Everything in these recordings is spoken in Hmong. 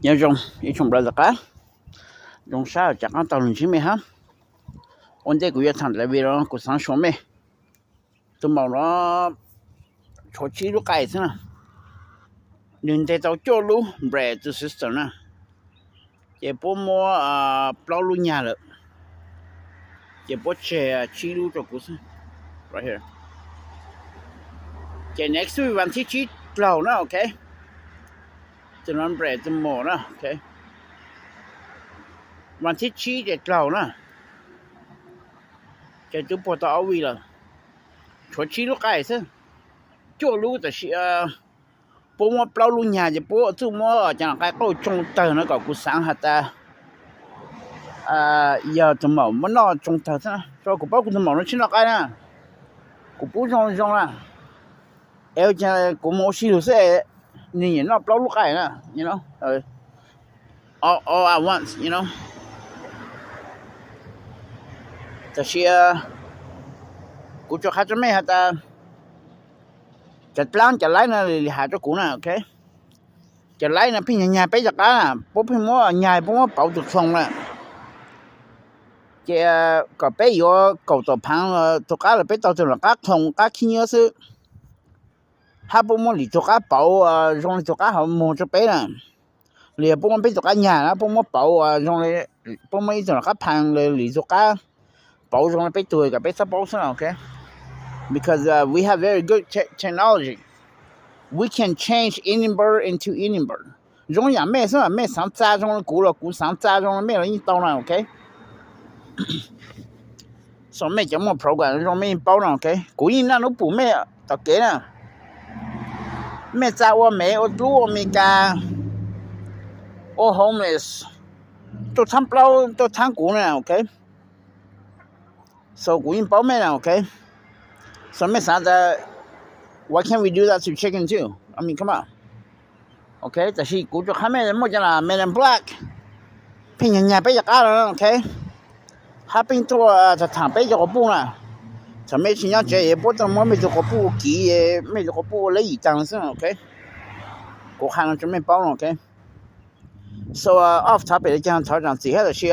Nyob zoo ib tsoom plas tom qab, zoo sab rov qab tau los ntsib mej hab. Ua ntej kuv yuav tham dlaim video no kuv xaav suav mej, tus maum no tshuav tsib lub qaij xwb na. Nwg nteg tau cuaj lub bread to sister na, ces puab muab plaub lub nyag lawm, ces puab tseg tsib lub rua kuv xwb. Ces next week vas thib tsib dlaug na, ok. Tus no bread tus maum na, ok. Vas thib tsib ces dlaug na, ces twb puag tau ob week lawm. Tshuav tsib lub qaij xwb, cuaj lub tab sis puab muab plaub lub nyag ces puab txuj muab cov qaij qauj tsoo tawg no kom kuv xaav has tas yog tus maum muab noj tsoo tawg xwb. Kuv paub kuv tus maum no tsis noj qaij na, kuv pub zoo zoo na, es kuv mus ua si lug xwb, nwg yeej noj plaub lub qaij na, all at once. Tab sis kuv tsuas qha rua mej has tas cov dlaab cov laib no has rua kuv na, ok. Cov laib no pheej nyag nyag peb cov qab na, puab pheej muab nyag puab muab pauv tus clone na, ces kom peb yuav kaum tom phaav tus qab los peb tau tus qab clone qab khib nyiab xwb, hab puab muab lwm tug qab pauv zoo le tug qab hov moog rua peb na. Los yog puab muab peb tug qab nyag na puab muab pauv zoo, puab muab ib tug qab phaag le lwm tug qab pauv zoo le peb tug kom peb txhob paub xwb na, ok. Because we have very good technology, we can change any bird into any bird. Zoo yam mej xwb, mej xaav txav zoo le kuv los kuv xaav txav zoo le mej los yeej tau na, ok. So mej cov muaj program zoo mej yeej paub na, ok. Kuv yeej naj nub pum mej tom kev na, mej txav ua Mev ua dlub ua Amelikas, ua homeless, tuaj thaab plaub tuaj thaab kuv na, ok. So kuv yeej paub mej na, ok. So mej xaav tas why can't we do that to chicken too? I mean, come on. Ok, tab sis kuv tsuas qha mej muaj cov Men in Black pheej nyag nyag peb cov qab los, ok, hab pheej tuaj thaam peb cov quas puj na. Thaum mej tsis nyob tsev puab tuaj muab mej tug quas puj kiv, mej tug quas puj ua leb yim taag xwb, ok. Kuv qha no rua mej paub no, ok. So off topic le caag thov zaam txim hab, tab sis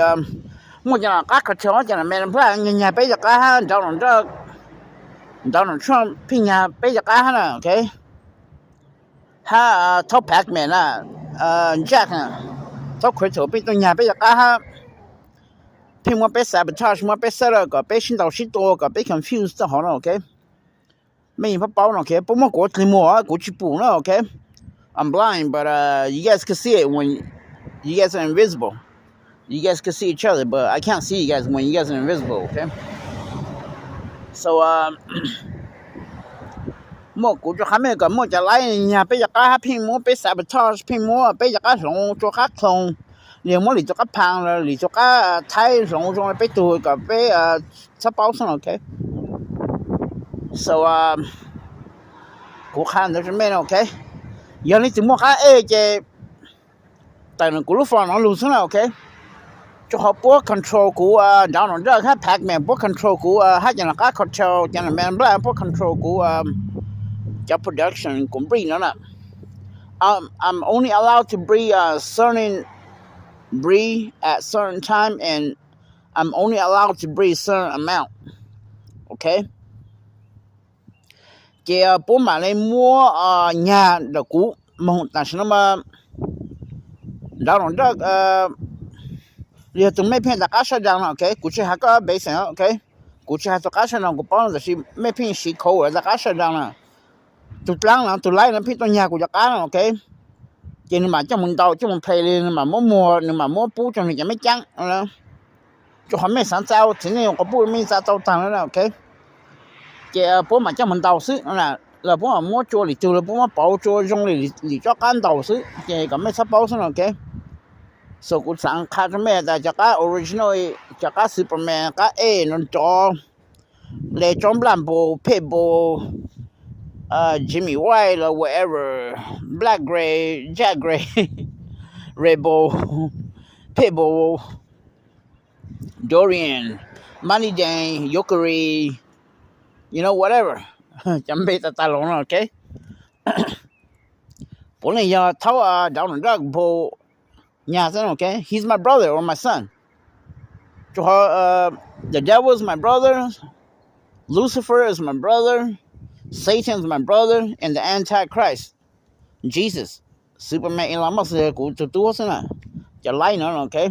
muaj cov qab cartel, cov Men in Black nyag nyag peb cov qab hab, Donald Trump, Donald Trump pheej nyag peb cov qab hab na, ok. Hab thaub Pac-Man na, Jack na, thaub crypto pheej tuaj nyag peb cov qab hab, pheej muab peb sabotage, muab peb set up kom peb sib ntaus sib tua kom peb confuse txoj hov no, ok. Mej yeej paub paub no, ok. Puab muab kuv ua dlig muag kuv tsis pum na, ok. I'm blind, but you guys can see it when you guys are invisible. You guys can see each other, but I can't see you guys when you guys are invisible, ok. So muaj kuv tsuas qha mej kom muaj cov laib nyag peb cov qab hab pheej muab peb sabotage, pheej muab peb cov qab hloov rua qab clone, los yog muab lwm tug qab phaag, lwm tug qab thaib hloov zoo le peb tug kom peb txhob paub xwb no, ok. So kuv qha ntawd rua mej no, ok. Yog leej twg muaj qab ej ces tawm ntawm kuv lub phone no lug xwb na, ok. Rua qhov puab control kuv, Donald Trump hab Pac-Man puab control kuv, hab cov qab cartel, cov Men in Black puab control kuv cov production kuv breed no na. I'm only allowed to breed certain breed at certain time, and I'm only allowed to breed certain amount, ok. Ces puab mam le muab nyag ntawm kuv moog tam sim no mas Donald Trump, yog tug mej pheej tau qab sawv daws no, ok. Kuv tsis has koj npe xeem, ok. Kuv tsis has tug qab sawv daws kuv paub no, tab sis mej pheej siv khauv tau qab sawv daws na. Tug dlaab no, tug laib no pheej tuaj nyag kuv cov qab no, ok. Ces nwg mam coj mus ntaus, coj mus play li, nwg mam muab muag, nwg mam muab pub rua nwg cov mej caab. Rua qhov mej xaav txav ua txiv neej quas puj mej txav tau taag na, ok. Ces puab mam coj mus ntaus xwb, los puab mam muab tsua lwm tug, los puab muab pauv tsua zoo li lwm tsob qab ntaus xwb, ces kom mej txhob paub xwb no, ok. So kuv xaav qha rua mej tas cov qab original, cov qab Superman, qab ej no nrov le tsob nplaj npus, pej npus, Jimmy White los whatever, Black Gray, Jack Gray, Red Bull, Pitbull, Dorian, Money Dane, Yokari, you know, whatever, cov npe tag tag los no, ok. Puav leej yog thaub Donald Duck npus, nyab xwb, okay? He's my brother or my son. Rau qhov the devil is my brother, Lucifer is my brother, Satan is my brother, and the Antichrist, Jesus, Superman, Elon Musk, kuv tus tub xwb na. Cov like no, okay,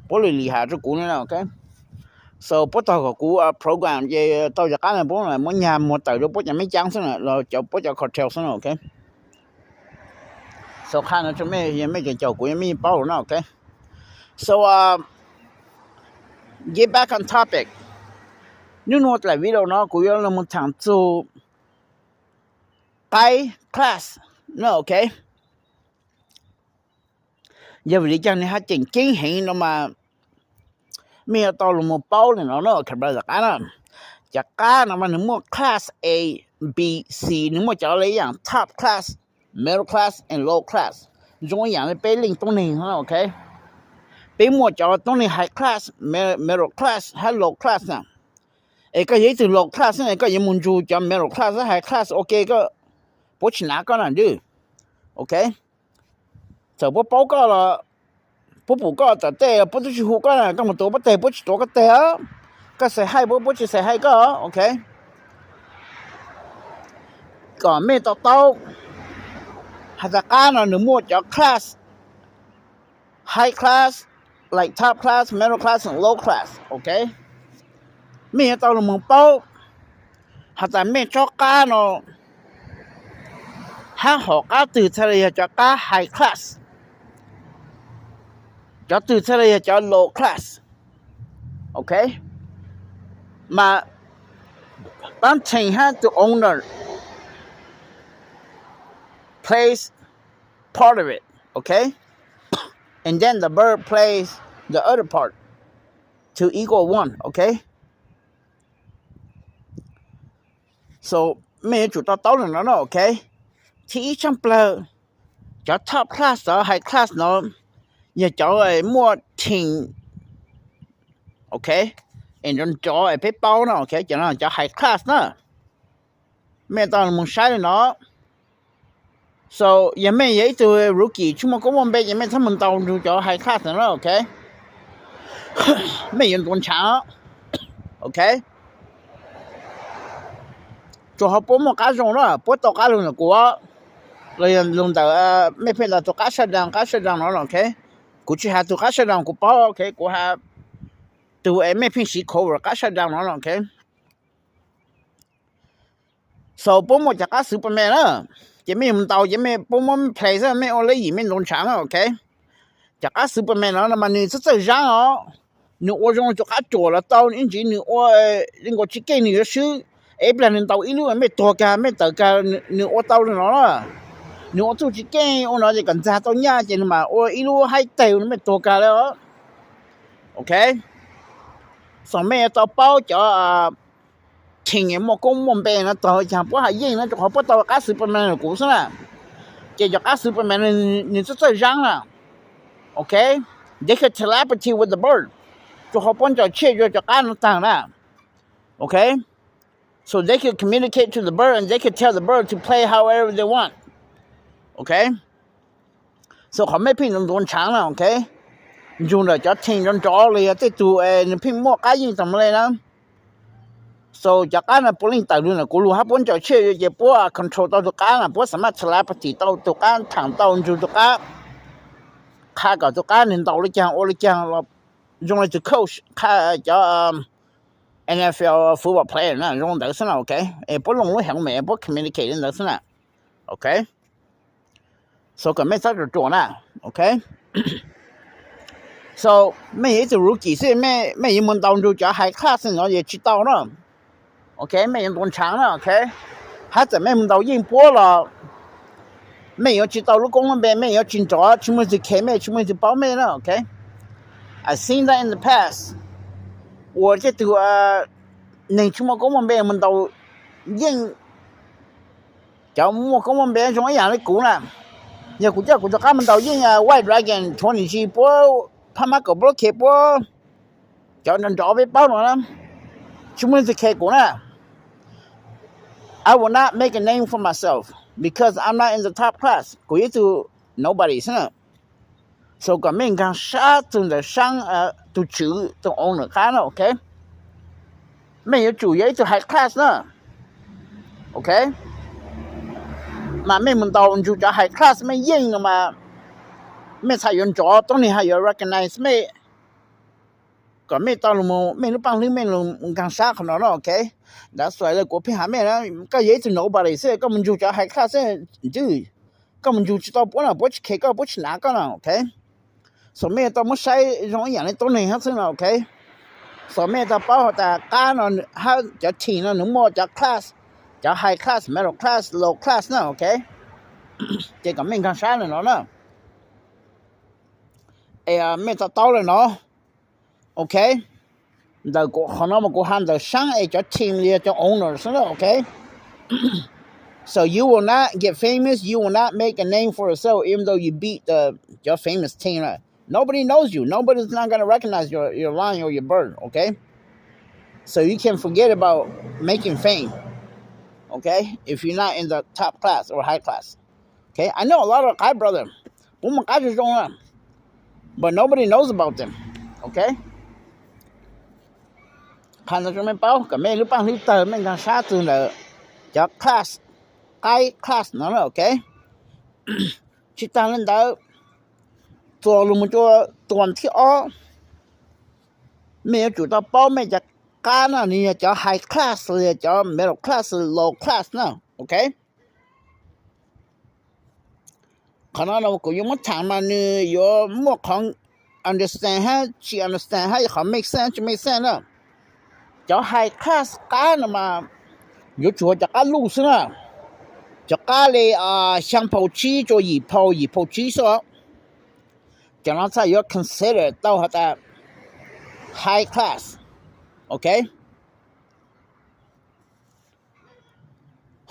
puab li li has rau kuv ne, okay. So puab tau kom kuv program ces tau cov qab no puab muab nyag muag tawm rau puab cov mej caab xwb na, los cov puab cov cartel xwb na, okay. So qha no rau mej, mej caum kuv mej yeej paub lawm no, okay. So get back on topic. Nub nua dlaim video no kuv yuav los mus thaam txug qaib class no, okay. Yog vim li caag nwg hab ceem ceeb heev no mas mej yuav tau los mus paub le no na, okay, brother, qab na. Cov qab no mas nwg muaj class A, B, C, nwg muaj cov le yaam top class, middle class and low class, zoo ib yaam le peb leej tuab neeg, okay. Peb muaj cov tuab neeg high class, middle class hab low class na. Es koj yog ib tug low class na, koj yuav mus nrug cov middle class hab high class, okay, koj, puab tsi nav koj na dude, okay. Txawm puab paub koj los puab pum koj tom tej los puab tub tsi hu koj na, koj mus tuav puab teg puab tsi tuav koj teg, koj say hi puab, puab tsi say hi koj, okay. Kom mej to taub has tas qab no nwg muaj cov class, high class, like top class, middle class and low class, okay. Mej yuav tau los mus paub has tas mej tsob qab no hab hom qab twg txhaj le yog cov qab high class, cov twg txhaj le yog cov low class, okay. Mas paab teem hab tus owner plays part of it, okay, and then the bird plays the other part to equal one, okay. So mej yuav tsum to taub le no na, okay. Thib ib tshaaj plawg, cov top class, cov high class no yog cov muaj team, okay, es nrov nrov es peb paub no, okay, cov no cov high class na. Mej tau mus saib le no. So yog mej yog ib tug rookie tsi muaj koob muaj npe ces mej txhob mus ntaus nrug cov high class no, okay. Mej yuav ntuav ntshaav, okay. Rua qhov puab muaj qab zoo na, puab tau qab lug ntawm kuv, los yog lug ntawm mej pheej ntaus tug qab shutdown, qab shutdown no, okay. Kuv tsi has tug qab shutdown kuv paub, okay, kuv has tug es mej pheej siv cover qab shutdown no, okay. So puab muaj cov qab Superman na, ces mej yuav mus ntaus ces mej puab muab mej play xwb, mej ua le yim mej ntuav ntshaav na, okay. Cov qab Superman no mas nwg txawj txawj zaab os, nwg ua zoo le cov qab ruam los tau, ib ntsis nwg ua le nkaus tsi keej nwg yuav swb, es ib plag nwg ntaus ib lub mej tuag kag mej tawm kag, nwg ua tau le no na. Nwg ua txuj tsi keej ua no ces kom ntxag tau nyaj ces nwg mam ua ib lub haib teg mej tuag kag le os, okay. So mej yuav tau paub cov team muaj koob muaj npe no txog caag puab has yeej na, rua qhov puab tau qab Superman lug kuv xwb na. Ces cov qab Superman nwg txawj txawj zaab na, okay. They can telepathy with the bird, rua qhov puab ntsaws tshiaj yuav cov qab no taag na, okay. So they can communicate to the bird and they can tell the bird to play however they want, okay. So qhov mej pheej ntuav ntshaav na, okay, nrug ntawm cov team nrov nrov los yog tej tug nwg pheej muaj qab yeej taag le na. So cov qab no puav leej tawm lug ntawm kuv lug hab puab ntsaws tshiaj yuav ces puab control tau tug qab na, puab xaam maj telepathy tau tug qab, thaam tau nrug tug qab, qha kom tug qab nwg ntaus le caag ua le caag los zoo le tug coach qha cov NFL football player na, zoo ntawd xwb na, okay. Es puab looj lub heev mem puab communicate le ntawd xwb na, okay. So kom mej txhob ruam ruam na, okay. So mej yog ib tug rookie xwb, mej yuav mus ntaus nrug cov high class no ces tsi tau na, okay, mej yuav ntuav ntshaav na, okay. Hab txawm mej mus ntaus yeej puab los mej yuav tsi tau lub koob lub npe, mej yuav tsi nrov, tsi muaj tug kheev mej, tsi muaj tug paub mej na, okay. I've seen that in the past, ua tej tug neeg tsi muaj koob muaj npe mus ntaus yeej cov muaj koob muaj npe zoo ib yaam le kuv na. Yog kuv coj kuv tug qab mus ntaus yeej White Dragon twenty G puab, Phab Mab Kaum Plaub K puab, cov nrov nrov peb paub no na, tsi muaj tug kheev kuv na. I will not make a name for myself because I'm not in the top class. Kuv yog ib tug nobody xwb na. rau kom mej nkaag sab txug ntawm saab tug tswv tug owner qab na, ok. Mej yuav tsum yog ib tug high class na, ok. Mas mej mus ntaus nrug cov high class mej yeej no mas mej txhaj yuav nrov, tuab neeg haj yuav recognize mej, kom mej tau lug moog mej lub paaj hlwb mej lug nkaag sab qhov no na, ok. That's why kuv pheej has mej, koj yog ib tug nobody xwb koj mus nrug cov high class xwb, dude, koj mus nrug tsi tau puab na, puab tsi khes koj, puab tsi nav koj na, ok. So mej tau muab saib zoo ib yaam le tuab neeg hab xwb no, ok. So mej tau paub has tas qab no hab cov team no nws muaj cov class, cov high class, middle class, low class na, ok. Ces kom mej nkaag sab le no na. Es mej tau taub le no, ok. Ntawm qhov no mas kuv has ntawm saab es cov team le cov owner xwb na, ok. So you will not get famous, you will not make a name for yourself even though you beat the, cov famous team. Nobody knows you, nobody's not gonna recognize your, your line or your bird, ok. So you can forget about making fame, ok, if you're not in the top class or high class. Okay, I know a lot of Qab brother, puab muaj qab zoo zoo na, but nobody knows about them, ok. Qha ntawd rau mej paub kom mej lub paaj hlwb tawg mej nkaag sab txug ntawm cov class, qaib class no na, ok. Tsi taag le ntawd, txuas lug moog rua tuam thib ob, mej yuav tsum tau paub mej cov qab na nws yog cov high class los yog cov middle class, low class na, ok. Qhov no kuv yuav muab thaam mas nws yuav muaj qhov understand hab tsi understand hab qhov make sense tsi make sense na. Cov high class qab no mas yuav tsum cov qab luj xwb na, cov qab le xyaa phaus tsib rua yim phaus, yim phaus tsib xwb os. Cov no txhaj yuav consider tau has tas high class, ok.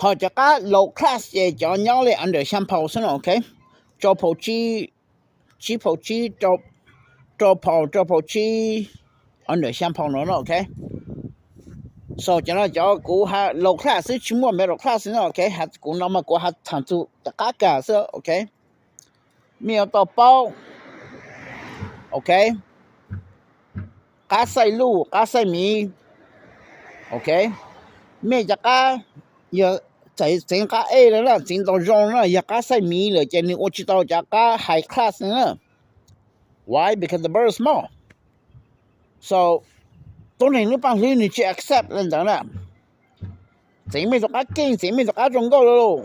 Ho cov qab low class ces cov nyob le under xyaa phaus xwb no, ok. Rua phaus tsib, tsib phaus tsib, rua phaus, rua phaus tsib, under xyaa phaus no na, ok. So cov no cov kuv has low class xwb tsi muaj middle class na, ok. Kuv no mas kuv has thaam txug cov qab kag xwb, ok. Mej yuav tau paub, ok, qab xaij luj qab xaij miv, ok. Mej cov qab yog txeev qab ej le na, txeev ntau zoo na, yog qab xaij miv lawm ces nws ua tsi tau cov qab high class na. Why? Because the bird is small. So tuab neeg lub paaj hlwb nws tsi accept le ntawd na. Txeev mej rov qab keej, txeev mej rov qab zoo nkauj lawm.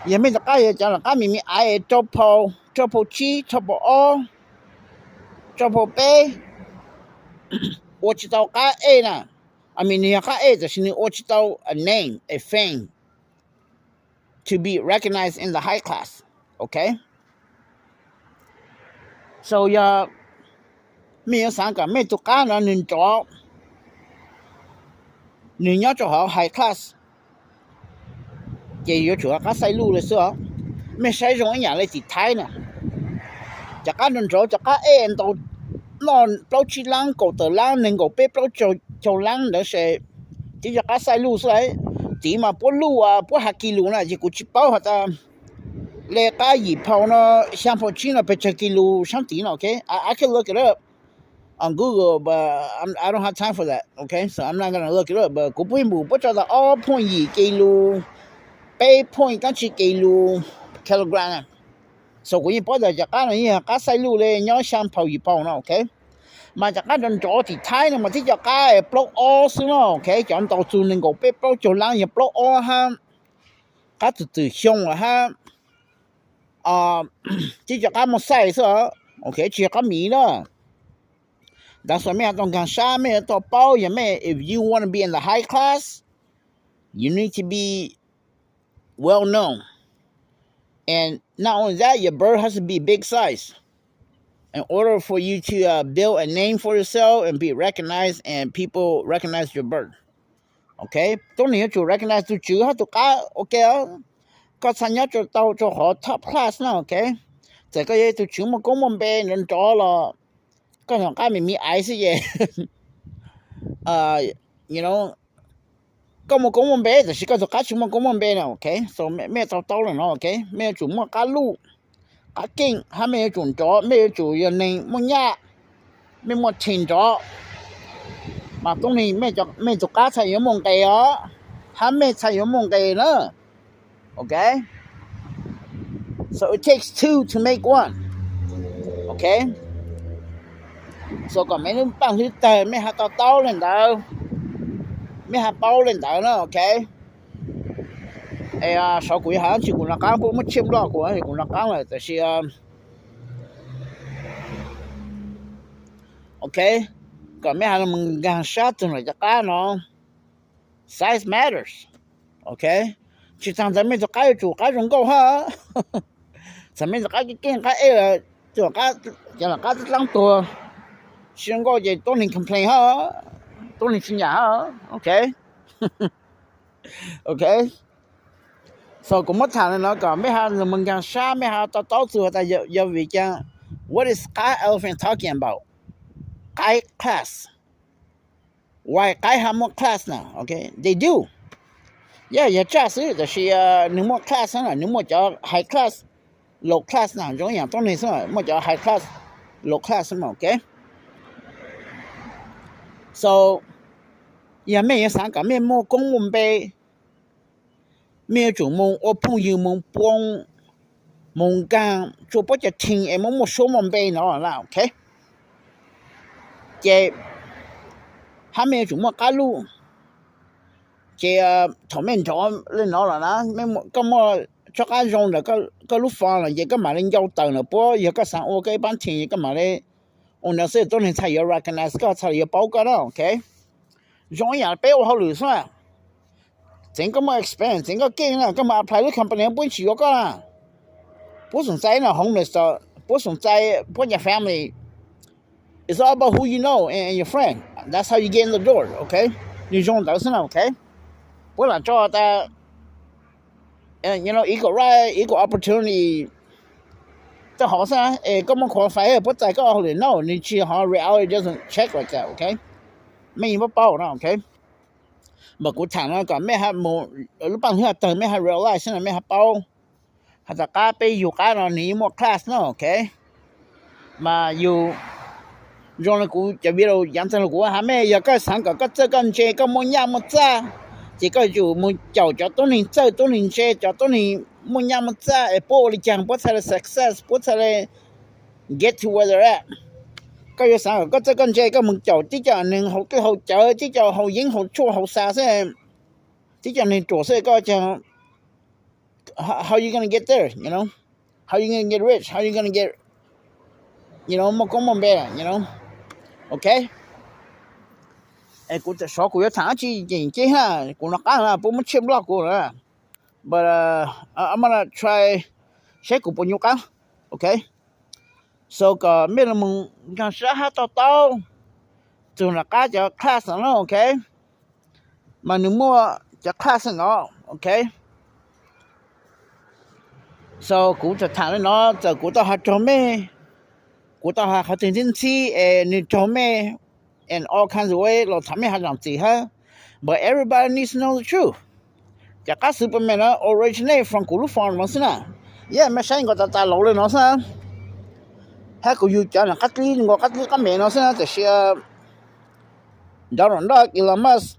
Yog mej rov qab yog cov rov qab me me aiv rua phaus, rua phaus tsib, rua phaus ob, rua phaus peb, ua tsi tau qab ej na. I mean nws yog qab ej tab sis nws ua tsi tau a name, a fame to be recognized in the high class, ok. So yog mej yuav xaav kom mej tug qab no nws nrov, nws nyob rua hauv high class, ces yuav tsum qab xaij luj le xwb os. Mej saib zoo ib yaam le tim Thaib na, cov qab nrov nrov, cov qab ej ntau, noj plaub tsib laab, kaum tawm laab, neeg nkaum peb plaub caug laab ntawd se tib cov qab xaij luj xwb. Tid mas puab luj, puab has kis lus na ces kuv tsi paub has tas le qab yim phaus no, xyaa phaus tsib no pes tsawg kis lus saab tid no, ok. I, I could look it up on Google, but I don't have time for that, ok. So I'm not gonna look it up, but kuv pheej npum puab tso tas ob point yim kis lus, peb point kaab tsib kis lus kilogram. So kuv yeej paub tas cov qab no yeej yog qab xaij luj le nyob xyaa phaus yim phaus no, ok. Mas cov qab nrov nrov tim Thaib no mas tib cov qab plaub ob xwb no, ok. Cov ntaus txug nees nkaum peb plaub caug laab yog plaub ob hab qab txwm txwm xyoo hab tib cov qab muaj xaij xwb, ok, tsi yog qab miv na. That's why mej yuav tau nkaag sab, mej yuav tau paub, yog mej, if you wanna be in the high class, you need to be well known. And not only that, your bird has to be big size in order for you to uh, build a name for yourself and be recognized and people recognize your bird. Ok, tuab neeg yuav tsum recognize tug tswv hab tug qab, ok. Koj txhaj nyob tau rua qhov top class na, ok. Txawm koj yog tug tswv muaj koob muaj npe nrov nrov los koj nyuam qab me me aiv xwb ces koj muaj koob muaj npe tab sis koj tug qab tsi muaj koob muaj npe na, ok. So mej tau taub le no, ok, mej yuav tsum muaj qab luj, qab keej, hab mej yuav tsum nrov, mej yuav tsum yog neeg muaj nyaj, mej muaj team nrov, mas tuab neeg mej tus qab txhaj yuav muaj nqis os, hab mej txhaj yuav muaj nqis na. Ok, so it takes two to make one. Ok, so kom mej lub npaaj hlwb tawg mej hab to taub le ntawd, mej hab paub le ntawd na. Ok, sav kuv yuav has tsi kuv nov qaab, puab muab tshiaj nploj kuv, kuv nov qaab lawm tab sis ok, kom mej has mus nkaag sab tug nam cov qab no, size matters. Ok, tsi taag ntawd mej tus qab yuav tsum qab zoo nkauj hab, txawm mej tus qab keej keej qab ej, tus qab, cov qab dlaab tuag tsi zoo nkauj ces tuab neeg complain hab, tuab neeg tsi nyam hab. Ok, ok, so kuv muab tham le no kom mej has mus nkaag sab, mej has to taub txug has tas yog vim caag, what is qab elephant talking about? Qab class, why qab hab muaj class na? Ok, they do, yeah, yog tsaj xwb tab sis nwg muaj class na, nwg muaj cov high class, low class na, zoo ib yaam tuab neeg xwb, muaj cov high class, low class na. Ok, so yog mej yuav xaav kom mej muaj koob muaj npe, mej yuav tsum moog ua phooj ywg, moog puab, moog nkaag tsua puab cov team es muaj muaj suab muaj npe no na. Ok, ces hab mej yuav tsum muaj qab luj. Ces thaum mej nrov le no los na, koj muaj tsob qab zoo ntawm koj lub phone los ces koj mam le ncau tawm ntawm puab, yog koj xaav ua koj ib paab team koj mam le ua ntawd xwb tuab neeg txhaj yuav recognize koj, txhaj yuav paub koj na. Ok, zoo ib yaam peb ua hauj lwm xwb na, txeev koj muaj experience, txeev koj keej na, koj mus apply lub company puab tsi yuav koj na, puab xoom txais no homeless, puab xoom txais puab cov family. It's all about who you know and your friend. That's how you get in the door. Ok, nwg zoo ntawd xwb na. Ok, puab lam tso tas equal right, equal opportunity rau hov xwb na, es koj muaj qualify puab txais koj ua hauj lwm no, nwg tsi, hov reality doesn't check like that. Ok, mej yeej paub paub na. Ok, mas kuv tham no kom mej has mus, lub paaj hlwb tawg mej has realize xwb na, mej has paub has tas qab peb yug qab no nwg yeej muaj class na. Ok, mas yug zoo le kuv cov video yaav tag lug kuv has mej, yog koj xaav kom koj txawj koj ntse, koj muaj nyaj muaj txaj, ces koj yuav tsum mus caum cov tuab neeg txawj tuab neeg ntse, cov tuab neeg muaj nyaj muaj txaj es puab ua le caag puab txhaj le success, puab txhaj le get to where they're at. Koj yuav xaav kom koj txawj koj ntse, koj mus caum tib co neeg haus dlej haus cawv, tib co haus yeeb haus tshuaj haus xa xwb, tib co neeg ruam xwb, koj, how you gonna get there, you know? How you gonna get rich? How you gonna get, you know, muaj koob muaj npe, you know? Ok, kuv sav kuv yuav tham dlaab tsi ces cia na, kuv nov qaab na, puab muab tshiaj nploj kuv lawm, but I'm gonna try, saib kuv puas nyuaj qaab. Ok, so kom mej lug moog nkaag sab hab to taub txug nram qab cov class no, ok, mas nwg muaj cov class no. Ok, so kuv tham tham le no, txawm kuv tau has raug mej, kuv tau has qhov twg ntxhib ntxhib es nwg raug mej and all kinds of way los tham mej has zaam txim hab, but everybody needs to know the truth. Cov qab Superman no originate from kuv lub farm no xwb na. Yog mej saib nkaus tas tas laus le no xwb na, hab kuv yug cov nram qab dlib, nkaus qab dlib qab me no xwb na, tab sis Donald Trump, Elon Musk,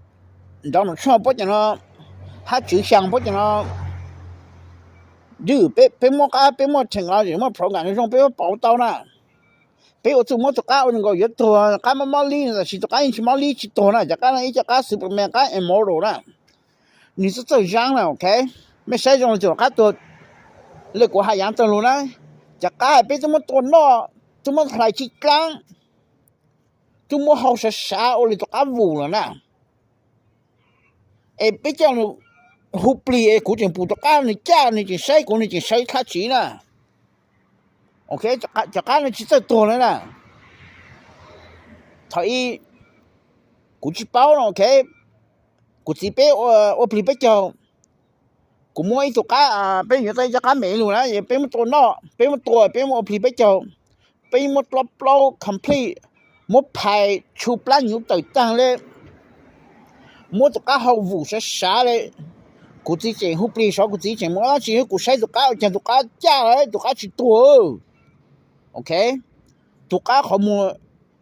Donald Trump puab cov no, hab Tswv Xyaa puab cov no, dude, peb muaj qab, peb muaj technology, muaj program zoo, peb muab pauv tau na. Peb ua txuj muab tus qab ua nkaus yuav tuag, qab mob mob lib, tab sis tus qab yeej tsi mob lib tsi tuag na. Cov qab no ib co qab Superman, qab immortal na, nwg txawj txawj zaab na. Ok, mej saib zoo le tus qab tuag le kuv has yaav tag lug na, cov qab peb tub muab tua noj, tub muab hlais tsi dlaab, tub muab hau sav sav ua le tus qab vum lawm na. Es peb coj nws hu plig es kuv tseem pum tus qab, nws caj, nws tseem saib kuv, nws tseem sawv dlab tsiv na. Ok, cov qab no tsi txawj tuag le na. Thaum ub kuv tsi paub no, ok, kuv txiv peb ua plig peb caug, kuv muab ib tug qab, peb yuav tau ib co qab me lug na, peb muab tua noj, peb muab tua, peb muab ua plig peb caug, peb muab dlob plaub complete, muab phais tshu plab nyuv tawm taag le, muab tus qab hau vum sav sav le, Kuv txiv tseem hu plig sov, kuv txiv tseem mus, tsis yog kuv saib tus qab, cas tus qab caj, tus qab tsis tuag. Ok, tus qab qhov muag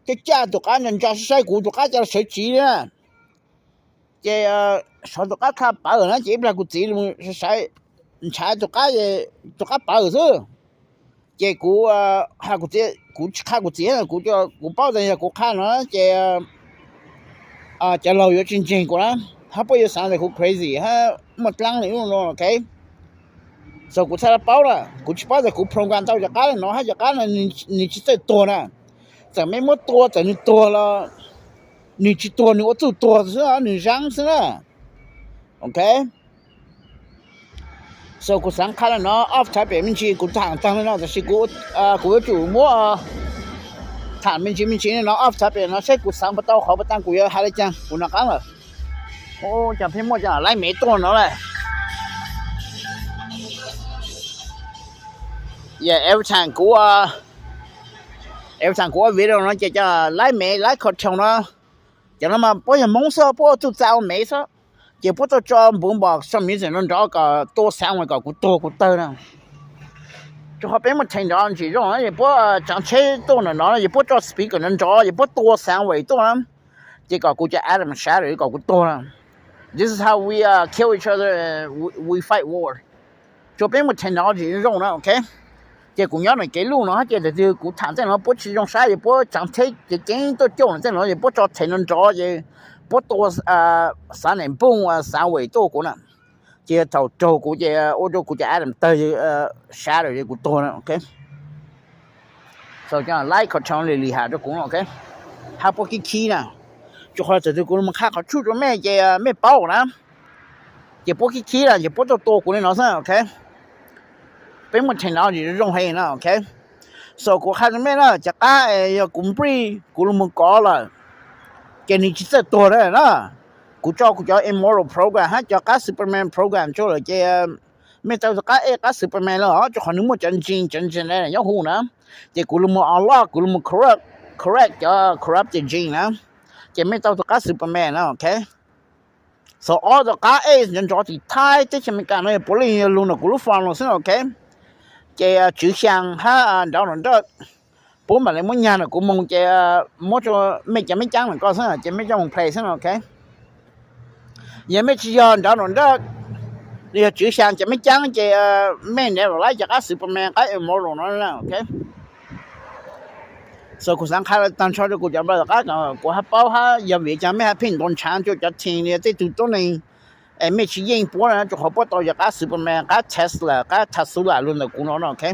caj caj, tus qab ntsa ntsa saib saib kuv, tus qab cas los sawv tsis li na. Ces sov tus qab tha pawv na, ces ib pliag kuv txiv saib, ntshav tus qab, tus qab pawv xwb. Ces kuv, kuv tsis qha kuv txiv, kuv, kuv paub tias yog kuv qha no ces cov laus yuav tsis ntseeg kuv na, hab puab yuav xaav tias kuv crazy hab muaj dlaab li ub no, ok. So kuv txhaj le paub na, kuv tsis paub tias kuv program tau cov qab no hab cov qab no nws tsis txawj tuag na. Txawm mej muab tua, txawm nws tuag los nws tsis tuag, nws ua txuj tuag xwb, nws zaab xwb na. Ok, so kuv xaav qha le no, off topic me ntsis, kuv tham taag le no tab sis kuv yuav tsum muab tham me ntsis me ntsis le no, off topic no saib kuv xaav puas tau qhov puas tau, kuv yuav has le caag kuv nov qaab lawm. Ua caag pheej muaj cov laib mev tuaj no lawm. Every time kuv, every time kuv ua video no ces cov laib mev, laib cartoon no, cov no mas puab yog Moob xwb, puab ua txuj txav ua mev xwb, ces puab tuaj tso npuv npom tso music no nrov kom tua xaav ua kom kuv tuag kuv tawg na. Rua qhov peb muaj theem nrov ntsis zoo, es puab tsaav tsheb tuaj ntawm no, es puab tso speaker nrov nrov, es puab tua sound wave tuaj na, ces kom kuv cov atom shatter kom kuv tuag na. This is how we kill each other, we fight war. Rua peb muaj theem nrov ntsis zoo na, ok. Ces kuv nyob ntawm kev luj no hab ces thaum twg kuv tham tej no puab tsis zoo saib, es puab tsaav tsheb ceev ceev tuaj caum no tej no, es puab tso theem no nrov, es puab tua xav nem npooj sound wave tuaj kuv na. Ces thaum raug kuv ces ua rua kuv cov atom tawg, shatter, es kuv tuag na, ok. So cov laib cartoon li li has rua kuv no, ok, hab puab khib khib na. Rua qhov thaum twg kuv lug qha qhov tshuj rua mej ces mej paub na, ces puab khib khib na, ces puab tuaj tua kuv li no xwb, ok. Peb muaj theem nrov ntsis zoo heev na, ok. So kuv qha rua mej na, cov qab es yog kuv nplij kuv lug moog kov lawm, ces nws tsis txawj tuag na. Kuv tso kuv cov Immortal Program hab cov qab Superman Program tso lawm ces mej tau tus qab ej qab Superman lawm, rua qhov nws muaj cov genes, cov genetic nyob huv na. Ces kuv lug moog unlock, kuv lug moog correct, correct cov corrupted gene na, ces mej tau tus qab Superman na, ok. So ob tug qab ej nrov nrov tim Thaib teb chaws Amelikas no yog puav leej yog lug ntawm kuv lub phone no xwb, ok. Ces Tswv Xyaa hab Donald Duck puab mam le muab nyag ntawm kuv moog ces muab rua mej cov meb caab ntawm ko xwb ces mej coj moog play xwb, ok. Yog mej tsis yog Donald Duck, yog Tswv Xyaa cov meb caab ces mej never like cov qab Superman, qab Immortal no, ok. So kuv xaav qha le taag nrho rua kuv cov brother qab kom kuv hab paub hab yog vim caag mej hab pheej ntaus ntshaav rua cov team li tej tug tuab neeg es mej tsis yeej puab na, rua qhov puab tau cov qab Superman, qab Tesla, qab Tesla lug ntawm kuv no, ok.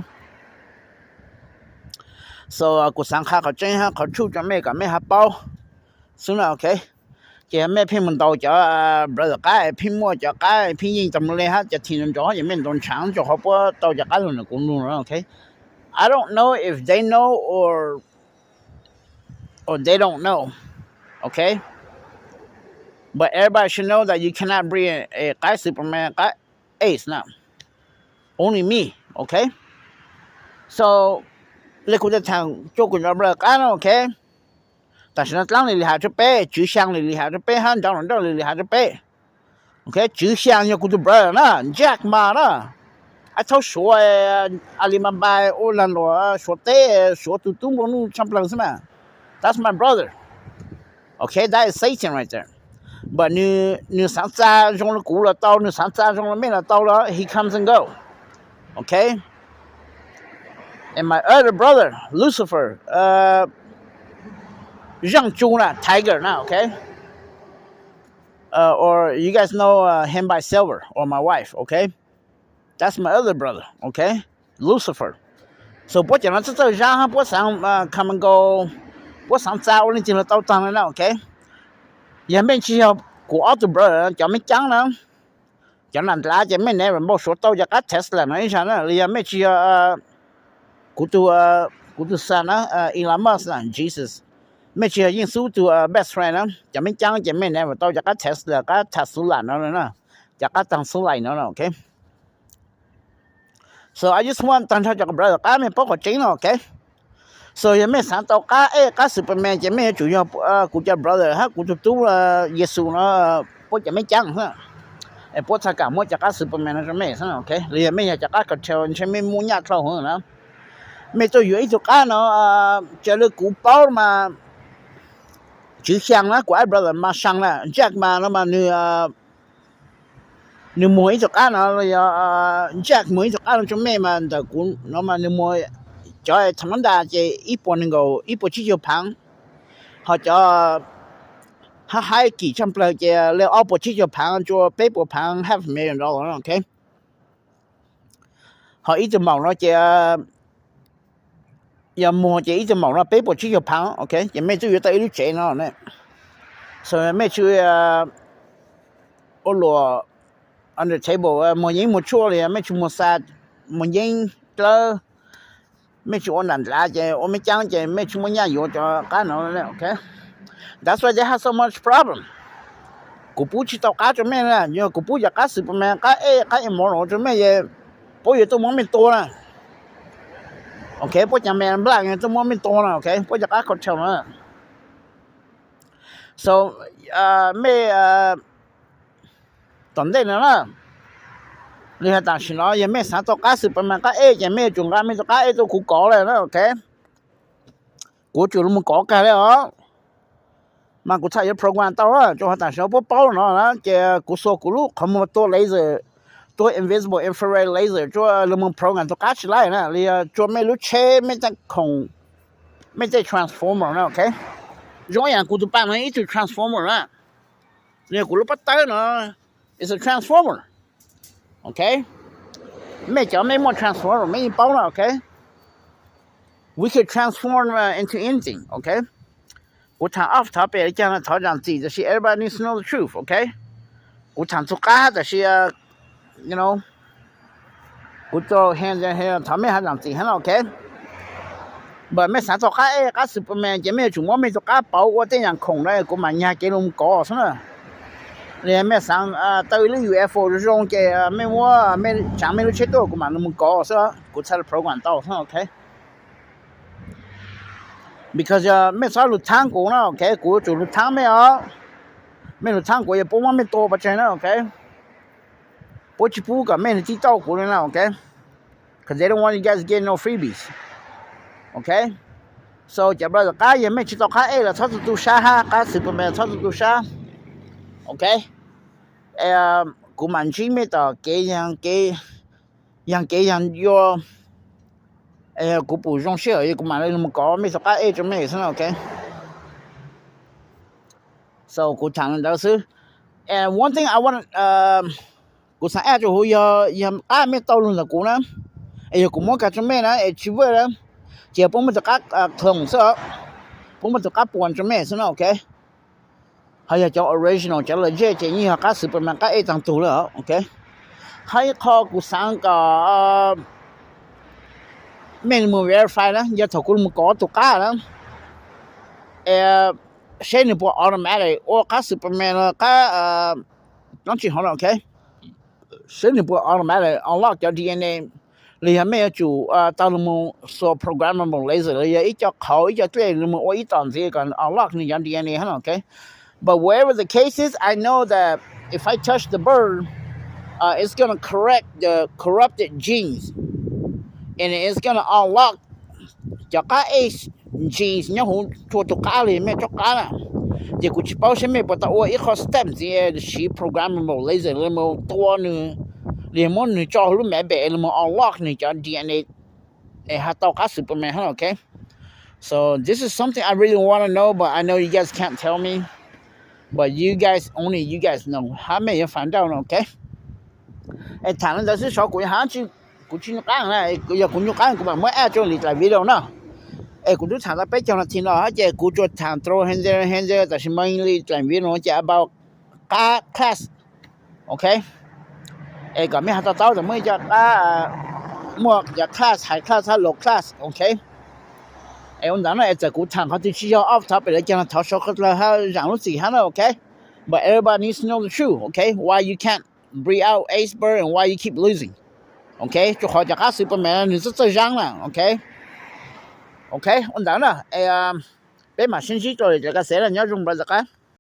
So kuv xaav qha qhov tseeb hab qhov tshuj rua mej kom mej hab paub xwb na, ok. Ces mej pheej mus ntaus cov brother qab es pheej muaj cov qab pheej yeej tau mus le hab cov team nrov nrov ces mej ntaus ntshaav rua qhov puab tau cov qab lug ntawm kuv no, ok. I don't know if they know or or they don't know, okay? But everybody should know that you cannot bring a qab Superman, qab Ace na. Only me, okay? So le kuv tau tham rua kuv cov brother qab na, okay? Tam sim no dlaab li li has rua peb, Tswv Xyaa li li has rua peb hab Donald Duck li li has rua peb. Ok, Tswv Xyaa yog kuv tug brother na, Jack ma na. Ib thaub Suav Alibaba ua lag luam Suav teb, Suav tug tub nplua nuj tshaj plawg xwb mas. That's my brother. Ok, that is Satan right there. But nws xaav txag zoo le kuv los tau, nws xaav txag zoo le mej los tau los he comes and go. Ok. And my other brother, Lucifer, Zaj Tsu na, Tiger na, ok. Uh, or you guys know uh, him by Silver or my wife, okay? That's my other brother, okay? Lucifer. So puab cov no txawj txawj zab hab puab xaav uh, come and go, puab xaav txag ua leej twg los tau taag le na, okay? Yog mej tsis yog kuv ob tug brother cov meb caab na, cov nam dlav ces mej never npau suav tau cov qab Tesla no ib zag na, los yog mej tsis yog kuv tug, kuv tug xa na, Elon Musk na, Jesus, mej tsis yog Yeej Xub tug best friend na, cov meb caab ces mej never tau cov qab Tesla, qab tag xub lam no na, cov qab tag xub lam no, okay? So I just want taag nrho cov brother qab mej paub qhov tseeb no, okay? So yog mej xaav tau qab ej qab Superman ces mej yuav tsum yog kuv cov brother hab kuv tug tub Yexus no, puab cov meb caab xwb. Es puab txhaj kam muab cov qab Superman no rau mej xwb, ok. Los yog mej yog cov qab cartel ntshe mej muaj nyaj dlhau heev na. Mej tuaj yuav ib tug qab no, raws li kuv paub mas Tswv Xyaa na, kuv ab brother mas Xyaa na, Jack mas no mas nws, nws muag ib tug qab no los yog Jack muag ib tug qab no rau mej mas ntawm kuv no mas nws muag cov thaum ntawd ces ib puas nees nkaum, ib puas tsib caug phaav, ho cov hab haib kim tshaj plawg ces li ob puas tsib caug phaav, tsua peb puas phaav, half a million dollar, ok. Ho ib tug maum no ces yog muag ces ib tug maum no peb puas tsib caug phaav, ok. Ces mej twb yuav tau ib lub tsev no ne. So mej tsis ua luam under table muag yeeb muag tshuaj li, mej tsis muag xa, muag yeeb dlawb, mej tsis ua nram nrad ces ua mej caab ces mej tsis muaj nyaj yuav cov qab no, ok. That's why they have so much problem. Kuv pub tsis tau qab rau mej na, yog kuv pub cov qab Superman, qab ej, qab immoral rau mej, puab yuav tuaj muab mej tua na. Ok, puab cov me npla tuaj muab mej tua na, ok, puab cov qab cartel na. So mej tom ntej no na, li hais tam sim no yog mej xaav tau qab Superman qab ej ces mej yuav tsum nqa mej tus qab ej tuaj kuv kov lawm na, ok. Kuv tsum los kov kag li os. Mas kuv txhaj yuav program tau, rau qhov tam sim no puab paub no na ces kuv xuas kuv lub qhov muag tua laser, tua invisible infrared laser, tsua los program tus qab tsis laij na, li tsua mej lub tsheb, mej tej khoom, mej tej transformer na, ok. Zoo ib yam kuv tus paab no ib tug transformer na, li kuv lub pob tawb no is a transformer, ok. Mej cov mej muaj transformer mej yeej paub na, ok. We could transform into anything, ok. Kuv thaam off topic li cas no thov zaam txim, tab sis everybody needs to know the truth, ok. Kuv thaam txug qab tab sis, you know, kuv tau, thov mej ho zaam txim hab no, ok. But mej xaav tau qab ej, qab Superman ces mej yuav tsum muab mej tus qab pauv ua tej yaam khoom na kuv mam nyag kev los kov xwb na. Li mej xaav tau ib lub U F O zoo zoo ces mej muab, mej tsaav mej lub tsheb tuaj kuv mam los kov xwb, kuv txhaj program tau xwb, ok. Because mej txhob lug thaab kuv na, ok, kuv yuav tsum lug thaab mej os. Mej lug thaab kuv yog puab muab mej tua pov tseg na, ok. Puab tsis pub kom mej nws tij tauj kuv li na, ok. Because they don't want you guys to get no freebies, ok. So cov brother qab, yog mej tsis tau qab ej los txhob tu tu sab hab, qab Superman txhob tu tu sab, ok. Kuv mam ntsib mej tom kev, yog kev yog yuav, kuv pum zoo sij hawm kuv mam li mus kov mej tus qab ej rau mej xwb na, ok. So kuv thaam li ntawd xwb. And one thing I want, kuv xaav add rua huv yog, yog qab mej tau lug ntawm kuv na, es yog kuv muab kag rua mej na es tsis vwj na, ces puab muab tus qab clone xwb, puab muab tus qab puas rua mej xwb na, ok. Ho yog cov original, cov legit ces yeej yog qab Superman qab ej taag tug lawm, ok. Hab ib qho kuv xaav kom mej mus verify na, yog thaum kuv mus kov tus qab na, seb nws puas automatic ua qab Superman los qab, no tsis hov, ok. Seb nws puas automatic unlock cov D N A, los yog mej yuav tsum tau lug mus xuas programmable laser los yog ib co qhauv ib co dlej lug mus ua ib tom ntxiv kom unlock nws cov D N A hab no, ok. But whatever the case is, I know that if I touch the bird, it's gonna correct the corrupted genes, and it's gonna unlock cov qab ej genes nyob huv txhua tus qab li mej tsob qab na. Ces kuv tsis paub seb mej puas tau ua ib qho step ntxiv siv programmable laser los mus tua nws, los yog muab nws tso huv lub mab bem los mus unlock nws cov D N A es has tau qab Superman hab, ok. So this is something I really wanna know, but I know you guys can't tell me. But you guys, only you guys know. Hab mej yuav find out no, ok. Es thaam li ntawd xwb, saib kuv yog hab tsi, kuv tsis nyuaj qab na, yog kuv nyuaj qab kuv mam muab add rua li dlaim video na. Es kuv twb thaam tau peb caug nas this no hab ces kuv tsuas thaam rua hentser hentser tam sim no li dlaim video no ces about qab class, ok. Es kom mej ho to taub tas muaj ib co qab, muaj cov class, high class hab low class, ok. Es ua ntawd no es txawm kuv thaam qhov twg tsis yog off topic li cas no thov suav qhov dlawg hab zaam lub txim hab na, ok. But everybody needs to know the truth, ok, why you can't breed out ace bird and why you keep losing, ok. Rua qhov cov qab Superman nws txawj txawj zaab na, ok. Ok, ua ntawd na, peb mam sib ntsib rua lwm cov ka xev na, nyob zoo brother qab.